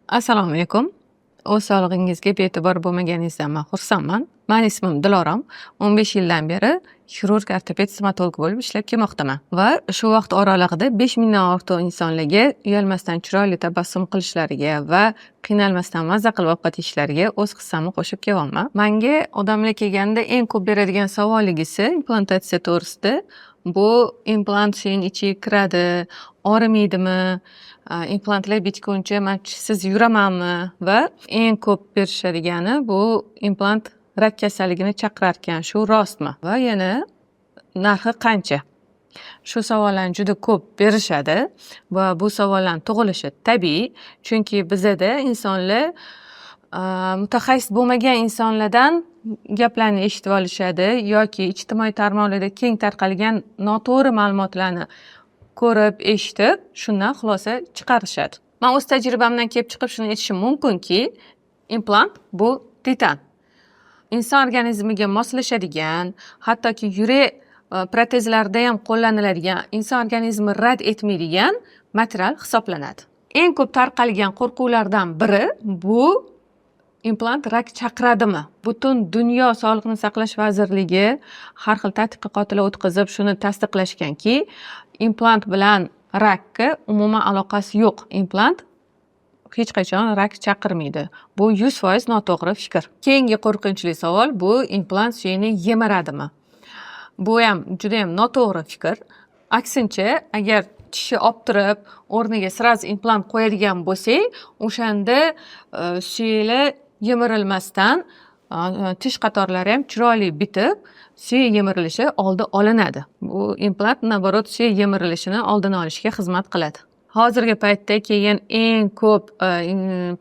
Assalomu alaykum. O'z sog'lig'ingizga bee'tibor bo'lmaganingizdan man xursandman. Mani ismim Dilorom. 15 yildan beri xirurg ortoped stomatolog bo'lib ishlab kelmoqdaman. Va shu vaqt oralig'ida 5000 dan ortiq insonlarga uyalmasdan chiroyli tabassum qilishlariga va qiynalmasdan mazza qilib ovqat yeyishlariga o'z hissamni qo'shib kelyapman. Manga odamlar kelganda eng ko'p beradigan savolligisi implantatsiya to'g'risida bu implant suyakni ichiga kiradi, og'rimaydimi, implantlar bitguncha man tishsiz yuramanmi va eng ko'p berishadigani bu implant rak kasalligini chaqirarkan, shu rostmi? Va yana narxi qancha? Shu savollarni juda ko'p berishadi va bu savollarni tug'ilishi tabiiy, chunki bizada insonlar mutaxassis bo'lmagan insonlardan gaplarni eshitib olishadi yoki ijtimoiy tarmoqlarda keng tarqalgan noto'g'ri ma'lumotlarni ko'rib, eshitib, shundan xulosa chiqarishadi. Man o'z tajribamdan kelib chiqib shuni aytishim mumkinki, implant bu titan. Inson organizmiga moslashadigan, hattoki yurak protezlarida ham qo'llaniladigan, inson organizmi rad etmaydigan material hisoblanadi. Eng ko'p tarqalgan qo'rquvlardan biri bu implant rak chaqiradimi? Butun dunyo Sog'liqni saqlash vazirligi har xil tadqiqotlar o'tkazib, shuni tasdiqlashganki, implant bilan rakka umuman aloqasi yo'q. Implant hech qachon rak chaqirmaydi. Bu 100% noto'g'ri fikr. Keyingi qo'rqinchli savol bu implant suyakni yemiradimi? Bu ham judayam noto'g'ri fikr. Aksincha, agar tishni olib turib, o'rniga сразу implant qo'yadigan bo'lsak, o'shanda suyaklar yemirilmasdan tish qatorlari ham chiroyli bitib, suyak yemirilishi oldi olinadi. Bu implant, наоборот, suyak yemirilishini oldini olishga xizmat qiladi. Hozirgi paytda keyin eng ko'p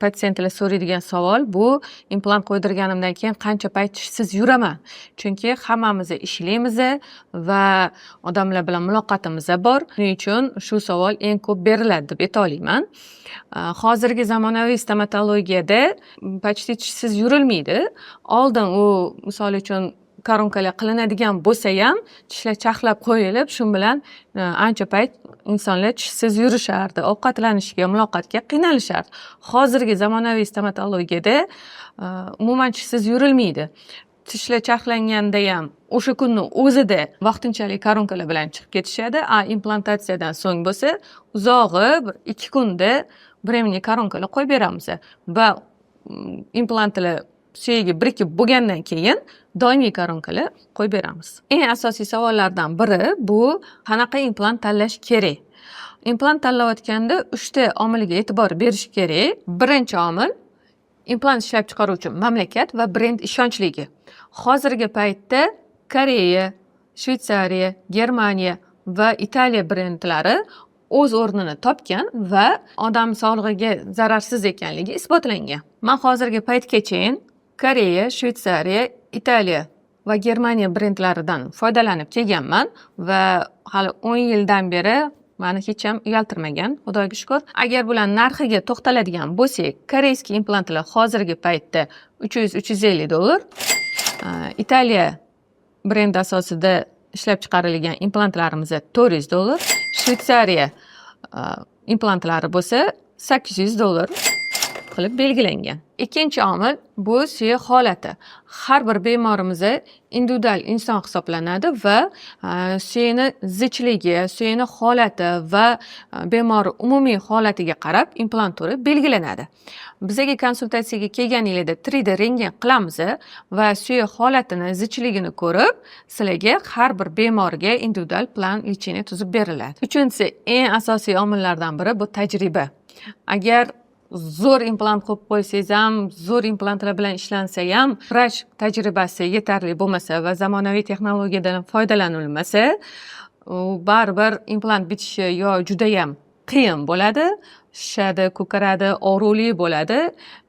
patsientlar so'raydigan savol bu implant qo'ydirganimdan keyin qancha payt tishsiz yuraman? Chunki hammamiz ishlaymiz va odamlar bilan muloqotimiz bor. Shuning uchun shu savol eng ko'p beriladi deb ayta olaman. Hozirgi zamonaviy stomatologiyada почти tishsiz yurilmaydi. Oldin u, misol uchun, koronkalar qilinadigan bo'lsayam, tishlar charxlab qo'yilib, shu bilan ancha payt insonlar tishsiz yurishardi, ovqatlanishga, muloqotga qiynalishardi. Hozirgi zamonaviy stomatologiyada umuman tishsiz yurilmaydi. Tishlar charxlangandayam o'sha kunni o'zida vaqtinchalik koronkalar bilan chiqib ketishadi, a implantatsiyadan so'ng bo'lsa uzog'i bir 2 kunda временный koronkalar qo'yib beramiz va implantlar suyagiga birikib bo'lgandan keyin doimiy koronkalar qo'yib beramiz. Eng asosiy savollardan biri bu qanaqa implant tanlash kerak? Implant tanlayotganda uchta omilga e'tibor berish kerak. Birinchi omil implant ishlab chiqaruvchi mamlakat va brend ishonchligi. Hozirgi paytda Koreya, Shvetsariya, Germaniya va Italiya brendlari o'z o'rnini topgan va odam sog'lig'iga zararsiz ekanligi isbotlangan. Man hozirgi paytgacha Koreya, Shvetsariya, Italiya va Germaniya brendlaridan foydalanib kelganman va hali 10 yildan beri mani hech ham uyaltirmagan, Xudoga shukur. Agar bularni narxiga to'xtaladigan bo'lsak, корейский implantlar hozirgi paytda 300-350 dollar, Italiya brendi asosida ishlab chiqarilgan implantlarimiz 400 dollar, Shvetsariya implantlari bo'lsa 800 dollar qilib belgilangan. Ikkinchi omil bu suyak holati. Har bir bemorimiz individual inson hisoblanadi va suyakni zichligi, suyakni holati va bemor umumiy holatiga qarab implant turi belgilanadi. Bizaga konsultatsiyaga kelganinglarda 3D rentgen qilamiz va suyak holatini, zichligini ko'rib, sizlarga har bir bemorga individual план лечения tuzib beriladi. Uchinchisi, eng asosiy omillardan biri bu tajriba. Agar zo'r implant qo'yib qo'ysangiz ham, zo'r implantlar bilan ishlansa ham, vrach tajribasi yetarli bo'lmasa va zamonaviy texnologiyadan foydalanilmasa, u baribir implant bitishi yo judayam qiyin bo'ladi, shishadi, ko'karadi, og'riqli bo'ladi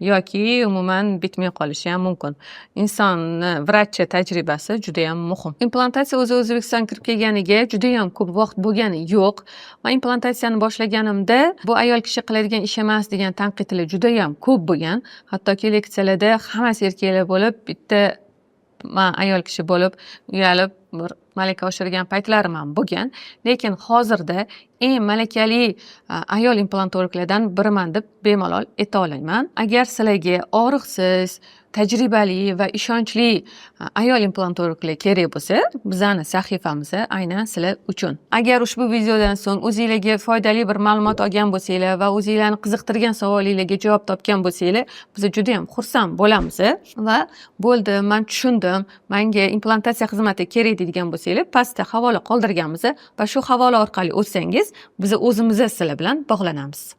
yoki umuman bitmay qolishi ham mumkin. Insonni vrachchi tajribasi judayam muhim. Implantatsiya o'zi O'zbekistonga kirib kelganiga judayam ko'p vaqt bo'lgani yo'q. Man implantatsiyani boshlaganimda bu ayol kishi qiladigan ish emas degan tanqidlar judayam ko'p bo'lgan. Hattoki leksiyalarda hammasi erkaklar bo'lib, bitta man ayol kishi bo'lib, uyalib bir malaka oshirgan paytlarim ham bo'lgan. Lekin hozirda eng malakali ayol implantologlardan biriman deb bemalol ayta olaman. Agar sizlarga og'riqsiz, tajribali va ishonchli ayol implantologlar kerak bo'lsa, bizani sahifamiz aynan sizlar uchun. Agar ushbu videodan so'ng o'zinglarga foydali bir ma'lumot olgan bo'lsanglar va o'zinglarni qiziqtirgan savolinglarga javob topgan bo'lsanglar, biz judayam xursand bo'lamiz. Va bo'ldi, man tushundim, manga implantatsiya xizmati kerak deydigan bo'lsanglar, pastda havola qoldirganmiz va shu havola orqali o'tsangiz, biz o'zimiz sizlar bilan bog'lanamiz.